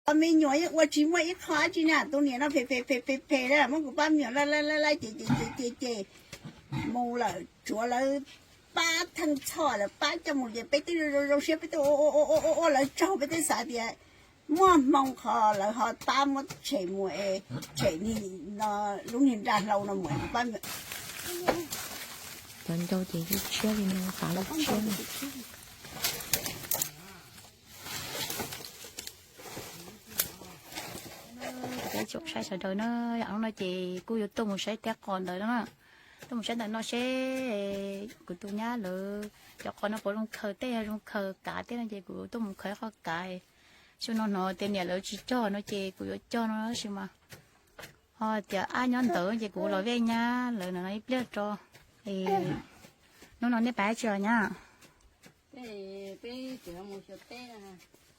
Kuv me nyuam yeej ua tsis muaj ib qho dab tsi na, tus niam no phem phem phem phem phem na, muab kuv pab me nyuam laij laij laij laij ces ces ces ces ces mus lawm, tsuav lawv pab theej txhoj lawv pab coj mus ces peb twb zoo zoo siab, peb twb ua ua ua ua ua lawv tsaug, peb twb xav tias muaj hmoo qhov lawv ho pab muab tshem mus es tshem niag no lub niag nra hlau no mus es kuv pab me nyuam. Cov ncau ces lub tshiab li no, tav lub tshiab. Peb tsoom saib sawv daws na, yam no ces kuj yuav tuaj mus saib tej qos ntawd no na. Tuaj mus saib ntawm no seb kuv tus nyab lawv cov qos no puas zoo khaws, tej yog zoo khaws kav tej no ces kuv tuaj mus khaws ib qho kav. Xyoo no hnov tias niam lawv tsis cog no ces kuv yuav cog no tab sis mas ho tias ab nyob ntawd ces kuv los vij nyab lawv no ib pliag tso. Hnub no nej pab tsi os nyab?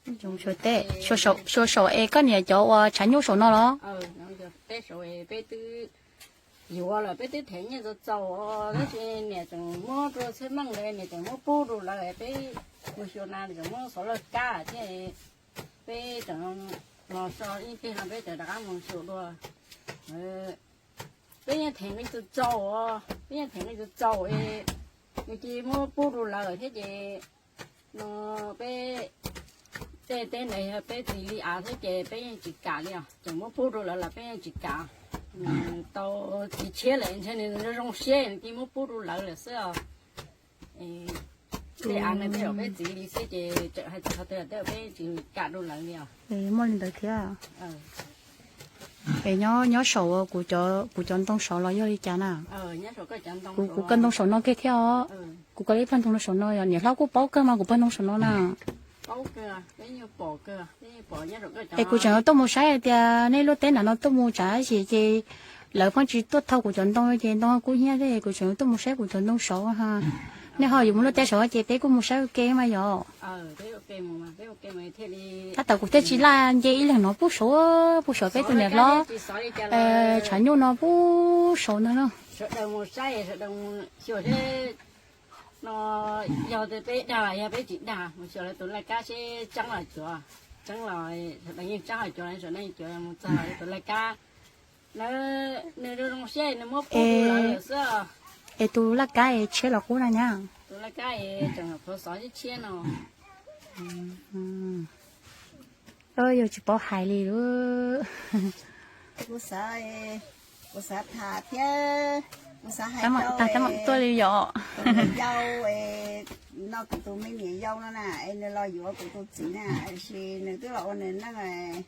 Xyuas teb, xyuas saum es koj niam cov uas tshav nyuj saum no los? Peb twb yuav lawm, peb twb them nyiaj txaus txaus tab sis niam tseem muab rau Txhiaj Meej ntawd, niam tseem muab pub rau lawv, peb mus xyuas na tseem muab xov laj kab thiab, peb tseem los so ib pliag no peb tseem rov qab mus xyuas dua. Peb yeej them nqi txaus txaus, peb yeej them nqi txaus txaus, nws cia li muab pub rau lawv thiab ces no peb tej teb ntawd yog peb txiv li av thiab ces peb yeej tsis kam li os, tseem muab pub rau lawv los peb yeej tsis kam. Tau txiv tshiab lawm ntshe nws zoo siab nws cia li muab pub rau lawv lawm xwb os. Tej av no tej zaum peb txiv li xwb ces tseem hais txog qhov twg los tej zaum peb tsis kam rau lawv li os. Muaj li ntawd thiab. Es nyob saum kuv cov ntoo saud los yog li cas na? Kuv kawg ntoo saum no kiag thiab os. Kuv kawg ib pawg ntoo saum no, niam hlob kuj paub kawg mas kuv pawg ntoo saum no na. Es kuv tseem tuaj mus saib hais tias nej luaj teb nram no tuaj mus tsam sim ces lawv pheej tsis tuaj thau kuv cov ntoo ces ntoo kuj hnyiab thiab, kuv tseem tuaj mus saib kuv cov ntoo saud. Nej ho yuav mus luaj teb saud ces peb kuj mus saib ua ke mas yog. Tab tom kuv thiaj tsis laj nce ib leeg no pub saud, pub saud peb tus niam hlob tshav nyuj no pub saud ntag no. Sawv daws mus saib, sawv daws mus xyuas seb no yog tias peb dag los yog peb tsis dag, mus xyuas lawv tus laj kab seb tseeb los cuav, tseeb los sawv daws yeej tseeb los cuav, sawv daws yeej cuav mus txog lawv tus laj kab. Nws zoo zoo siab nws muab pub rau lawv lawm xwb. Es tus laj kab es tshiab los qub na nyab? Tus laj kab es tseem qhuav xov tshiab tshiab no. Yog tsis paub hais li lawm. Kuv xav, kuv xav tham thiab, kuv xav hais rau tuaj li yom, yau, no kuv tus me niam yau no na, es nws los yuav kuv tus txiv na, tiam sis nws twb los ua nws neej,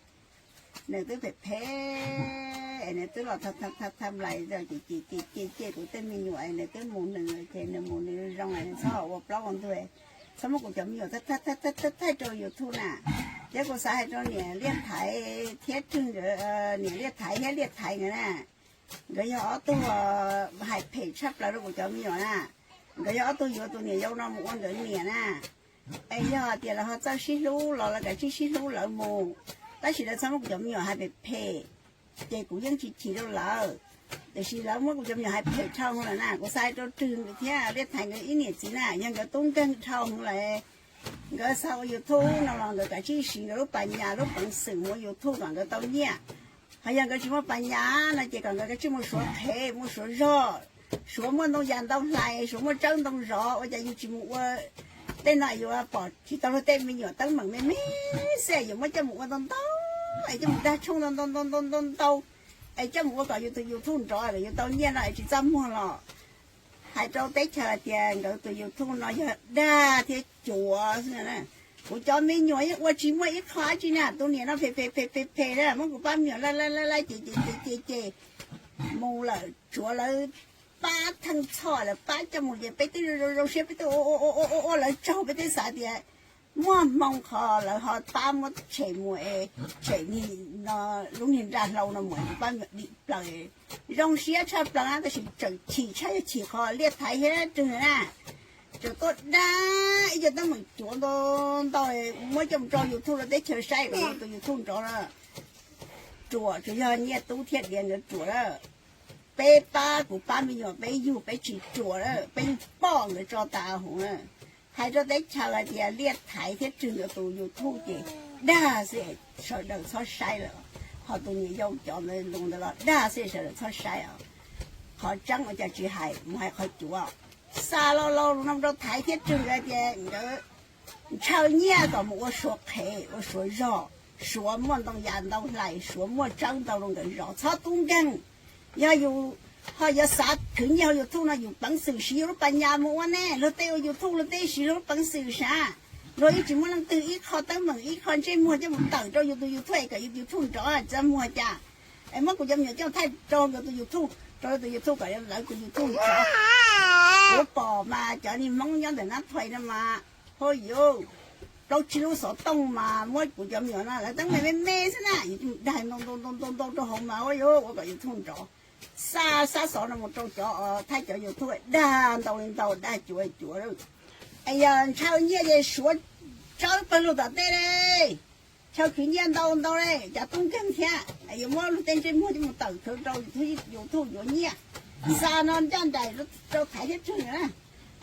nws twb phem phem, es nws twb los tha tha tha nplais ces ces ces ces kuv tej me nyuam es nws twb mus nws ces nws mus nws zoo es nws txhob ua plaub ua ntug, txhob muab kuv cov me nyuam thaij thaij rau YouTube na. Thiab kuv xav hais rau niam Liaj Thaiv thiab Rwg nkawd, niam Liaj Thaiv thiab Liaj Thaiv nkawd na, nkawd yog ob tug hais phem tshaj plaws rau kuv cov me nyuam na. Nkawd yog ob tug yuav tus niam yau no mus ua nkawd niam na. Es yog tias lawv ho txawj sib hlub los lawv kav tsij sib hlub lawv mus, tab sis lawv txhob muab kuv cov me nyuam hais phem phem, ces kuv yeej tsis chim rau lawv. Tiam sis lawv muab kuv cov me nyuam hais phem dhau lawm na, kuv xav hais rau Rwg thiab Liaj Thaiv nkawd ib niam txiv na, yog nkawd tub nkeeg dhau lawm, nkawd xav ua YouTube no los nkawd kav tsij siv nkawd lub pas nyas lub peev xwm mus ua YouTube kom nkawd tau nyiaj. Ho yog nkawd tsis muaj pas nyas no ces kom nkawd kav tsij mus suav qhev, mus suav zog, suav muaj ntoo yas ntau hlais, suav muaj tsawb ntoo zov, ua cas yus tsis mus ua tej no, yuav pom tsis tau luag tej me nyuam teeb meem me me xwb yuav muab coj mus ua ntau ntau, es coj mus dag tshooj ntau ntau ntau ntau ntau ntau, es coj mus ua kom yus tus YouTube nrov kom yus tau nyiaj no es tsis txaj muag los. Hais rau teb chaws hais tias nkawd tus YouTube no yog dag thiab cuav xwb na. Kuv cov me nyuam yeej ua tsis muaj ib qho dab tsi na, tus niam no phem phem phem phem phem na, muab kuv pab me nyuam laij laij laij laij ces ces ces ces ces mus lawm, tsuav lawv pab theej txhoj lawv pab coj mus ces peb twb zoo zoo siab, peb twb ua ua ua ua ua lawv tsaug, peb twb xav tias muaj hmoo qhov lawv ho pab muab tshem mus es tshem niag no lub niag nra hlau no mus es kuv pab me nyuam dim plaws. Zoo siab tshaj plaws na, tab sis tseem chim tshaj yog chim qhov Liaj Thaiv thiab Rwg na, tseem tuaj dag ib co teeb meem cuav ntau ntau muab coj mus tso YouTube rau teb chaws saib kom tus YouTube nrov na. Ruam tsuas yog Nyiaj Tub thiab Diav nkawd ruam lawm. Peb pab kuv pab me nyuam peb yug peb tsis ruam lawm, peb yug poj nkawd tso tas huv na. Hais rau teb chaws hais tias Liaj Thaiv thiab Rwg nkawd tus YouTube ces dag xwb, sawv daws txhob saib lawm. Ho tus niam yau cov ntawd los dag xwb, sawv daws txhob saib os. Qhov tseeb ua cas tsis hais, mus hais qhov cuav. Xa laus laus no rau Thaiv thiab Tswg nkawd tias nkawd ntshaw nyiaj kom mus ua Suav qhev ua Suav zog, Suav muaj ntoo yam ntau hlais, Suav muaj tsawb ntau rau nkawd zov, txhob tub nkeeg. Yog yus ho yuav xav khwv nyiaj hauv YouTube no yus peev xwm siv yus lub pas nyas mus ua ne, luag tej ua YouTube luag tej siv luag lub peev xwm sav. Luag yeej tsis muaj leej twg ib qho teeb meem ib qho ntsej muag coj mus tawm rau yus tus YouTube es kom yus tus YouTube nrov txaj muag cas. Es muab kuv cov me nyuam coj thaij rau nkawd tus YouTube, rau tus YouTube kom lawv tus YouTube nrov. Kuv pom mas cov niag Hmoob nyob ntawm Nab Thuais no mas, hos yuv, plaub tsib lub xov tooj mas muab kuv cov me nyuam no lawv teeb meem me me xwb na, yus dag ntau ntau ntau ntau rau hauv mas ua yuav ua kom YouTube nrov. Xa xab xov no mus rau cov Thaib cov YouTube dag ntau li ntau, dag cuav cuav. Es yog ntshaw nyiaj ces Suav tsawb pawg lug tom tej li, ntshaw khwv nyiaj ntau ntau li, cov tub nkeeg thiab yuav muab luag tej ntsej muag coj mus tawm khwv rau YouTube yuav nyiaj. Xa no ncaj nraim rau Thaiv thiab Tswg na.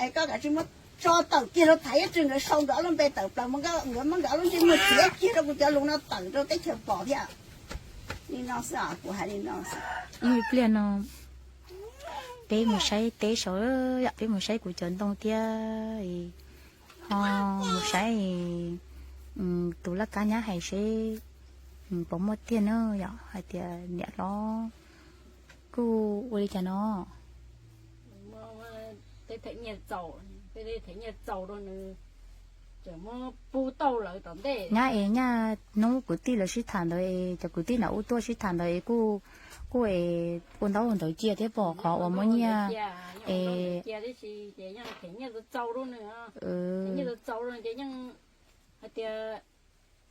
Es koj kav tsij muab tso tawm kiag rau Thaiv thiab Tswg nkawd sau nkawd ob lub npe tawm plaws, nkawd muab nkawd ob lub ntsej muag txiav kiag rau kuv cov lus no tawm rau teb chaws pom thiab. Li no xwb, kuv hais li no xwb. Ib pliag no peb mus saib teb saud, yog peb mus saib kuv cov ntoo thiab ho mus saib tus laj kab nyab hais seb puas muaj tiag na, yog hais tias niam hlob kuj ua li cas no. Nyab es nyaj hnub kwv tij lawv sib tham ntawd es cov kwv tij nram ub tuaj sib tham ntawd es kuj, kuj es ua ntaub ua ntawv cia thiab pom qhov uas muab nyiaj es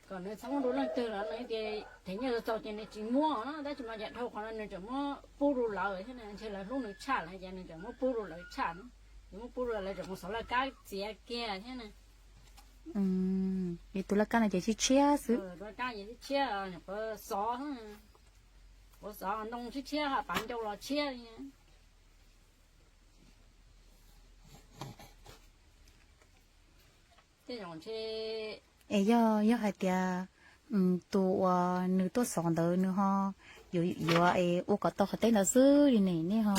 kom nws txhob muab rau leej twg los nws tias them nyiaj txaus ces nws tsis muab na, tab sis mas cas dhau qhov no nws tseem muab pub rau lawv thiab, ntshe lawv hlub nws tshaj lawm ces nws tseem muab pub rau lawv tshaj na. Nws muab pub rau lawv tseem mus xov laj kab txiav kiag thiab na. Tus laj kab no ces tshiab tshiab xwb. Tus laj kab ces tshiab tshiab, qhuav xov, qhuav xov ntoo tshiab tshiab ho pav ncau los tshiab li. Es yog, yog hais tias tus uas nws tuaj xov ntawd nws ho yuav, yuav ua kom tau qhov teb ntawd xwb li ne, nej ho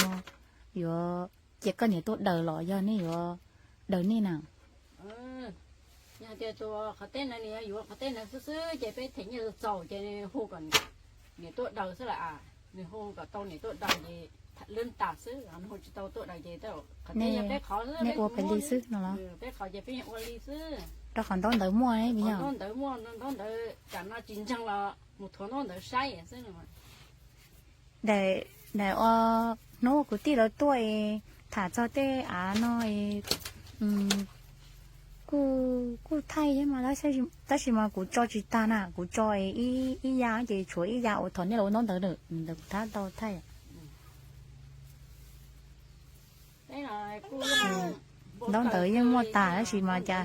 yuav cia koj niam tuaj daws los yog nej yuav daws nej na? Yog tias tus qhov teb ntawd nws yuav qhov teb ntawd xwb xwb ces peb them nyiaj txaus ces hu kom niam tuaj daws xwb las. Nws hu kom tau niam tuaj daws ces lwb tas xwb, nws hu tsis tau tuaj daws ces qhov teb yog peb qhov xwb, nej ua peb li xwb no los? Peb qhov ces peb yeej ua li xwb. Rau qhov ntaub ntawv muaj, ntaub ntawv muaj, ntaub ntawv tsam no tsis ntseeg los mus thuav ntaub ntawv saib xwb. Daim, daim ua hnub kwv tij lawv tuaj es tham txog tej av no es kuj, kuj thaij thiab mas, tab sis mas kuv tso tsis tag na, kuv tso ib ya ces tshuav ib ya uas thaum nej los ua ntaub ntawv na, ntawd kuv tab tau thaij. Ntaub ntawv yeej muaj tas tab sis mas cas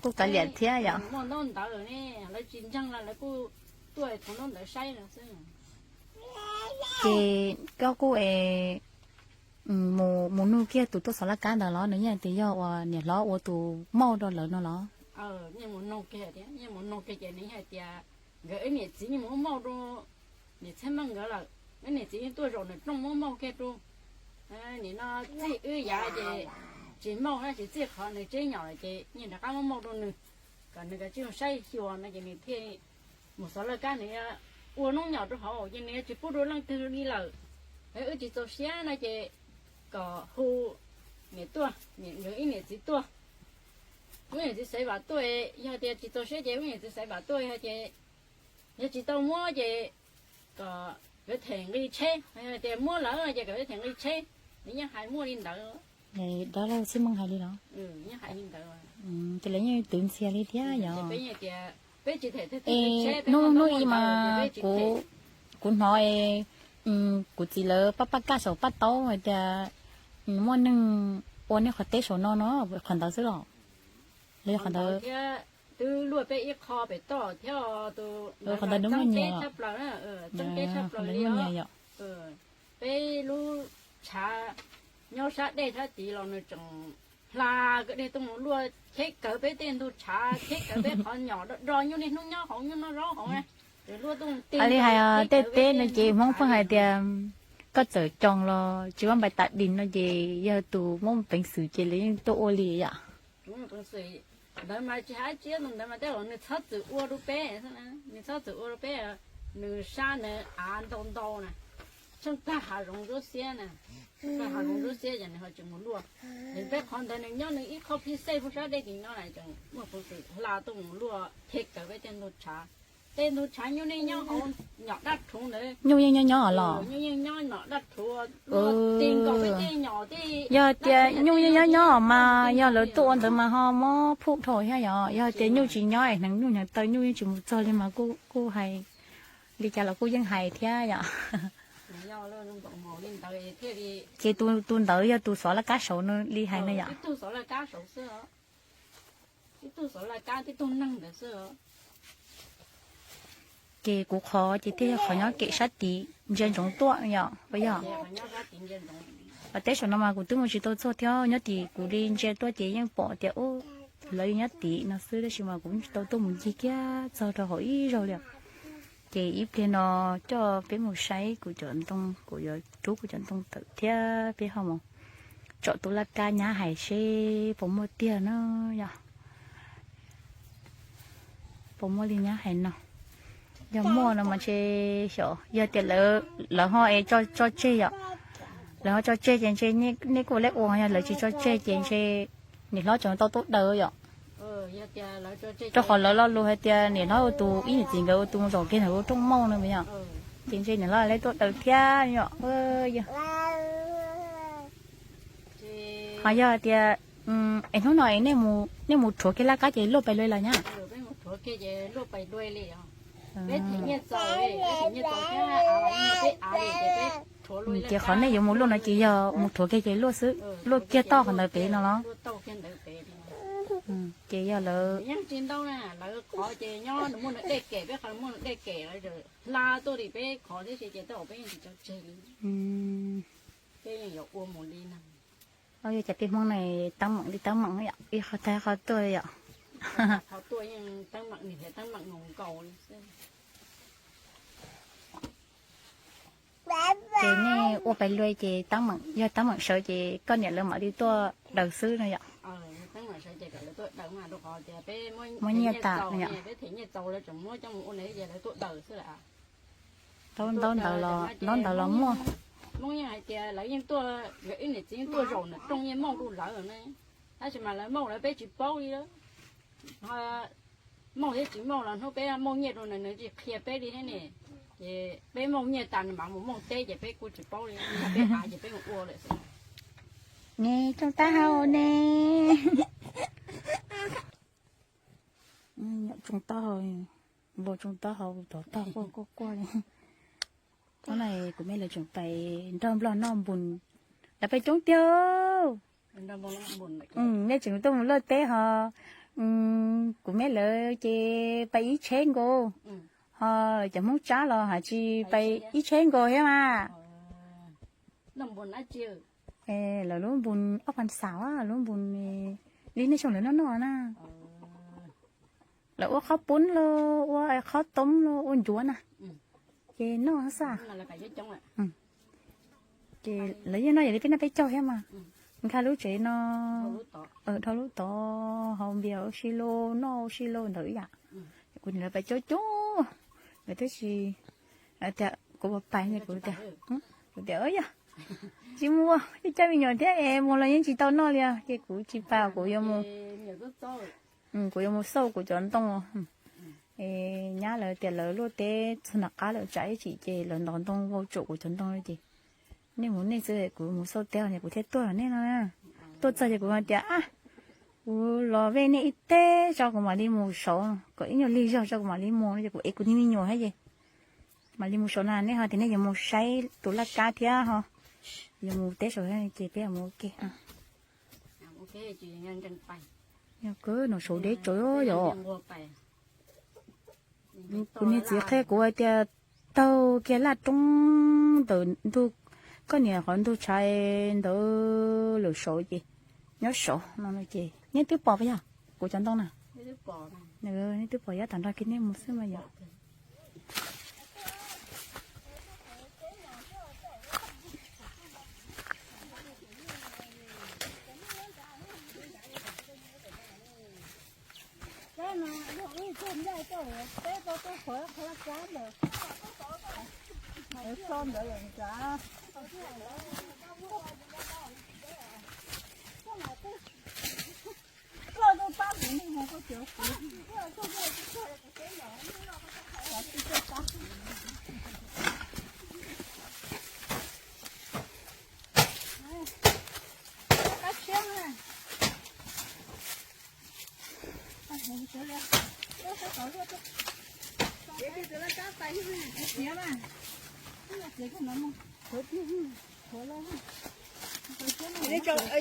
kuj kav liam thiab yom. Ces koj kuj es mus nug kiag tus tuaj xov laj kab ntawd los nws yeej tias yog uas niam hlob ua tus mauj rau lawv no los? Yeej mus nug kiag, yeej mus nug kiag ces nws hais tias nkawd wb niam txiv yeej mus muab mauj rau niam Txhiaj Meej nkawd lawm, wb niam txiv yeej tuaj zaum nws rooj muab mauj kiag rau. Nim no txij wb yav ces tsis mauj tab sis txij qhov nws tseb nyom lawm ces yeej rov qab muab mauj rau nws, kom nws kav tsij mus saib xyuas no ces nws thiaj mus xov laj kab, nws ua noob nyom rau hauv ces nws yuav tsis pub rau leej twg li lawm. Wb tsis txaus siab no ces kom hu niam tuaj, nkawd ib niam txiv tuaj, wb niam txiv Xaiv Vam tuaj, yog tias tsis txaus siab ces wb niam txiv Xaiv Vam tuaj, yog ces, yog tsis tau muab ces kom yuav them nqi tsheb, yog tias muab lawm ces kom yuav them nqi tsheb. Nws yeej hais muaj li ntawd. Dab laug Txhiaj Meej hais li los? Ces lawv yeej twv ntxhias li thiab yom. Hnub hnub ib mas kuv, kuv hnov kuv txiv lawv pab paj kaj saum paj taub hais tias muaj neeg ua nej qhov teb saum no no, qhov ntawd xwb los? Los yog qhov ntawd, twb luaj peb ib qho pem toj thiab, qhov ntawd nws muaj nyias, txeeb teb tshaj plaws li os. Peb lub tshav nyob sab dej sab tid los nws tseem hla ko dej tuaj mus luaj, cheb kawg peb tej ntug tshav, cheb kawg peb qhov nyom do do nyuj niaj hnub nyob hauv nyuj noj zaub hauv na. Luaj tuaj mus tij li hais tej teb no ces Hmoob pheej hais tias koj txawm coo los tsis muaj npais tas dis no ces yog tus muaj peev xwm ces lawv yeej tuaj ua li yom. Ntawd mas tsis hais tsis ntawd mas tej zaum nws txhob txwm ua rau peb, nws txhob txwm ua rau peb, nws sab nws av ntau ntau na, tsheej tag hav zoov ntsuab xiab na, tsheej tag hav zoov ntsuab xiab ces nws ho tsis mus luaj. Es peb qhov ntawd nws nyob nws ib qho phij xej puag sab dej tim no na, tseem muaj peev xwm hla tuaj mus luaj cheb kawg peb tej ntug tshav. Tej ntug tshav nyuj yeej nyob hauv nyom dab rhuv ntawd. Nyuj yeej nyob nyob los? Nyuj yeej nyob nyom dab rhuv, luaj ti nkaus peb tej nyom tej. Yog tias nyuj yeej nyob nyob mas yog lawv tuaj ua ntawd mas ho mob phuj dhau thiab yom. Yog tias nyuj tsis nyob es hneev nyuj hneev taw nyuj yeej tsis mus txog li mas kuj, kuj hais li cas los kuj yeej hais thiab yom. Ces tus, tus ntawd yog tus xov laj kab saud no li hais no yom. Ces kuv qhov ces thiaj yog qhov nyob kem sab tid ntsia ntsoov tuaj yom, puas yog? Teb saum no mas kuv twb mus tsis tau txog thiab, nyob tim kuv li ntsia tuaj ces yeej pom tias ub, lawv nyob tim no xwb tab sis mas kuv tsis tau tuaj mus ncig kiag txog rau hauv ib zaug li. Ces ib pliag no coj peb mus saib kuv cov ntoo, kuv yuav rub kuv cov ntoo tawm thiab peb ho mus tsom tus laj kab nyab hais seb puas muaj tiag na yom. Puas muaj li nyab hais no? Yog muaj no mas ntshe xyov, yog tias lawv ho es tso tseg yom, lawv ho tso tseg ces ntshe nej kuj leb ua, yog lawv tsis tso tseg ces ntshe niam hlob tseem tau tuaj daws yom. Rau qhov lawv lo lus hais tias niam hlob ua tus ib niam txiv nkawd ua tus mus zaum kiag ntawm ua rooj mauj no yom, ces ntshe niam hlob lawv tuaj daws thiab yom. Ho yog tias es hnub no es nej mus rhuav kiag laj kab ces luaj pais luaj los nyab? Ces qhov nej yuav mus luaj no ces yog mus rhuav kiag ces luaj xwb, luaj kiag toj qhov ntawd pem no los? Ces yog lawv hla tuaj li peb qhov muaj dej kem, peb qhov tsis tso tseg li. Peb yeej yuav ua mus li no. Yog cas peb Hmoob no teeb meem li teeb meem yom, ib qho tag qho tuaj yom. Qhov tuaj yeej teeb meem, nim hliv teeb meem mus nkaus li xwb. Ces nej ua pais luaj ces teeb meem, yog teeb meem sawv ces koj niam lawv mam li tuaj daws xwb no yom. Muab nyiaj tas no yom. Ntaub ntawv los, ntaub ntawv los muaj. Hmoob yeej hais tias lawv yeej tuaj, nkawd ib niam txiv yeej tuaj zaum nram rooj yeej mauj rau lawv ne. Tab sis mas lawv mauj lawv peb tsis paub li. Mauj thiab tsis mauj los hnub peb mauj nyiaj rau nws, nws tsis qhia peb li thiab ne. Ces peb mauj nyiaj tas nws mam mus mauj teb ces peb kuj tsis paub li, peb av ces peb mus ua lawm xwb. Ne, tsoo taub hau ne. Nyuam tsoo taub hau, npua tsoo taub hau tov tog quaj quaj quaj li. Hnub no kuv me lawv tseem pais nrog nplog noj npun, lawv pais coob tiag. Nej tseem tuaj mus luaj teb ho, kuv me lawv ces pais ib tsheb nkaus, ho cov Hmoob Tsab los haj tsis pais ib tsheb nkaus thiab mas. Lawv lub npun ob phav xaum, lub npun li nej xyoo lawv noj noj na. Lawv ua qhob poob los ua qhob toob los ua ncuav na, ces noj xwb. Ces lawv yeej noj yam li peb noj peb caug thiab mas. Nkag lub tsev no, dhau lub tod, haus npias ua si lauj, noj ua si lauj ntawd ib yam. Kuv niam lawv pais coob coob, lawv twb tsis tias kuv pais, kuv tias, kuv tias yog tsis mus, coj me nyuam thiab es mus los yeej tsis tau noj li, ces kuv tsis pais, kuv yuav mus, kuv yuav mus xauj kuv cov ntoo. Nyab lawv tias lawv luaj teb txog nram qab lawm tsam ib chim ces lawv ntov ntoo vau tsuam kuv cov ntoo ces nej mus nej xwb, kuv mus xauj teb os, kuv thiaj tuaj los nej no. Tuaj txog ces kuv tias, kuv los vej nej ib teg tso kuv mam li mus saud, kom ib nyuag lig zog tso kuv mam li mus no, ces kuv ev kuv niag me nyuam thiab ces mam li mus saud na. Nej ho tias nej yuav mus saib tus laj kab thiab ho yuav mus teb saud thiab ces peb mus ua ke. Yog kawg no saud deb tsawv yom. Kuv niag txiv qhia kuv hais tias taug kiag laj roob ntawm ntug, koj niam qhov ntug tshav ntawd lawm saud ces Nyob saud no ces nej twb pom puas yog kuv cov ntoo na? Nej twb pom, yav tag nrho kiag nej mus xwb mas yog.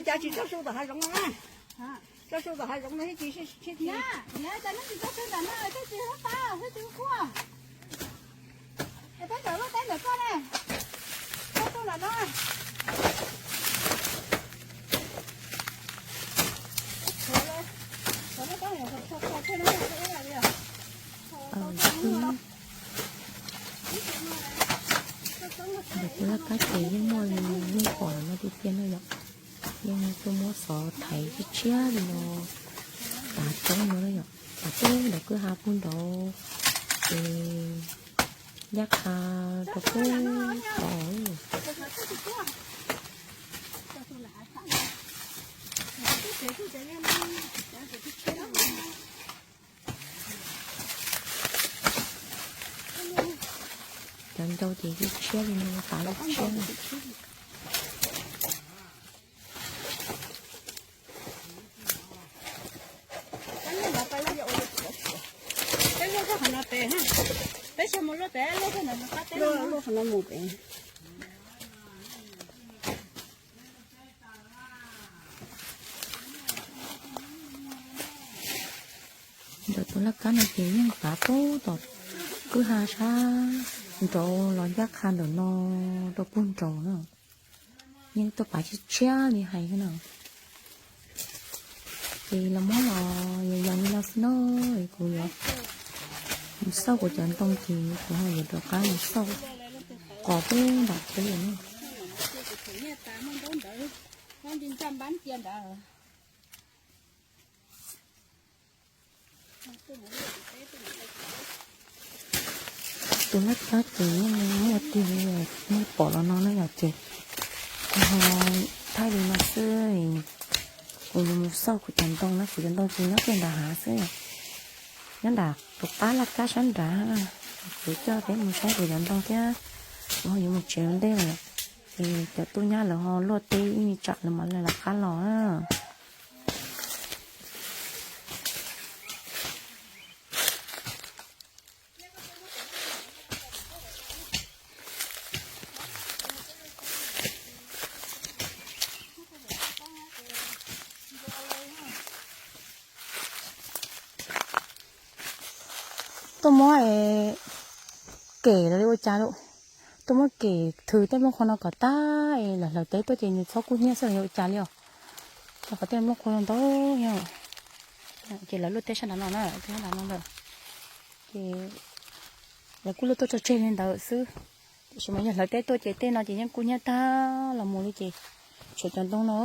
Cas tsis tso su tom hav zoov no na? Tso su tom hav zoov no thiab tsis sib thi. Cas nej tsis tso su ntawm no thiab tsis huab tab thiab tsis quaj? Es peb tawm lub teb ntawm koj ne. Tso su ntawm no. Ntawm kuv laj kab ces yeej muaj, yeej pom no tiag tiag na yom. Yeej tuaj muab xov thaiv tshiab tshiab li no, tav roob no na yom, tav pug nraud kwj ha pug nraud, ces ncaj qha rau pug tod. Cov ncau ces tshiab tshiab li no, tav lub tshiab. Peb luaj txog qhov no pem, peb mus luaj pem, luaj txog ntawm qab teb, luaj qhov no mus pem. Ntawm tus laj kab no ces yeej pav pug tom kwj ha sab nraud los ncaj qha ntawm no rau pug nraud na. Yeej tuaj pav tshiab tshiab li hais no. Ces los muab los yog yog li no xwb na, kuv yuav mus xauj kuv cov ntoo ces kuv ho yuav rov qab mus xauj qos pug nram teb na. Tus laj kab ces yeej muaj tiag li, nej pom los no na yom, ces kuv ho thaij li no xwb. Kuv yuav mus xauj kuv cov ntoo na, kuv cov ntoo ces nyob kiag nram hav xwb yom, nyob nram tus qab laj kab sab nrad. Kuv coj peb mus saib kuv cov ntoo thiab, kuv ho yuav mus tsev ua ntej lawm. Ces cov tub nyab lawv ho luaj teb ib me tsam lawv mam li lawv qab los. Tuaj muab kem los li ua cas lauj? Tuaj muab kem thws tej nplooj qhuav no kom tag es lawv hlawv teb tuaj ces nws txhob kub hnyiab xwb los yog ua cas li os? Rau qhov tej nplooj qhuav no ntau yog, ces lawv luaj teb sab nrad no na, teb sab nrad no lawm. Ces lawv kuj luaj tuaj tso tseg li ntawd xwb. Tiam sis mas yog hlawv teb tuaj ces tej no ces yeej kub hnyiab tag los mus li ces tshuav cov ntoo no.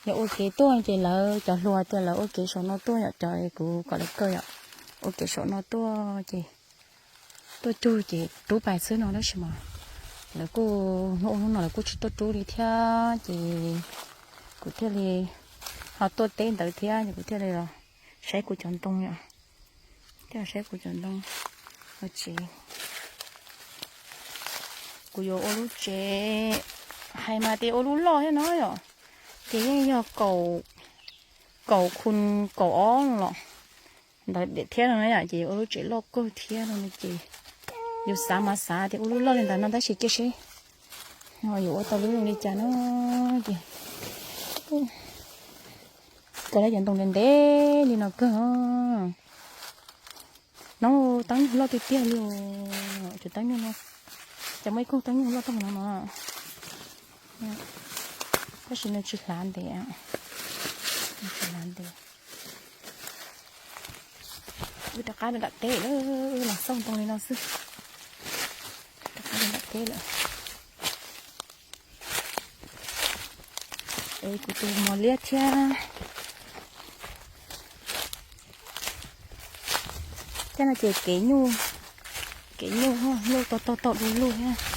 Yog ua kev tuaj ces lawv cov hluas tias lawv ua kev saum no tuaj yom, cov kuv kom lawv kaw yom, ua kev saum no tuaj ces tuaj cug ces rub pais xwb no tab sis mas lawv kuj hnub ub hnub no lawv kuj tsis tuaj rub li thiab ces kuv thiaj li ho tuaj teb ntawd thiab ces kuv thiaj li los saib kuv cov ntoo yom, thiaj los saib kuv cov ntoo. Tsev, kuv yuav ua lub tsev, hais mas tias ua lub loj thiab no yom, ces yeej yog kaum, kaum khu kaum ob los ntawd thiab no yom, ces yuav ua lub tsev loj kawg thiab no ces yus xav mas xav tias ua lub loj li ntawd no tab sis cia seb yus ua tau lub zoo li cas no ces kom lawv cov ntoo ntev ntev li no kawg. No teeb nyuj loj tiag tiag li, cov teeb nyuj no, ces muaj ib koog teeb nyuj loj tag no no. Tab sis nws tsis hlav ntev, tsis hlav ntev. Wb rov qab nram teb lawm, los xauj ntoo li no xwb. Rov qab nram teb lawm. Es kuv tus mos liab thiab. Caj no ces kev nyuj, kev nyuj, nyuj tau tau tau du lug thiab.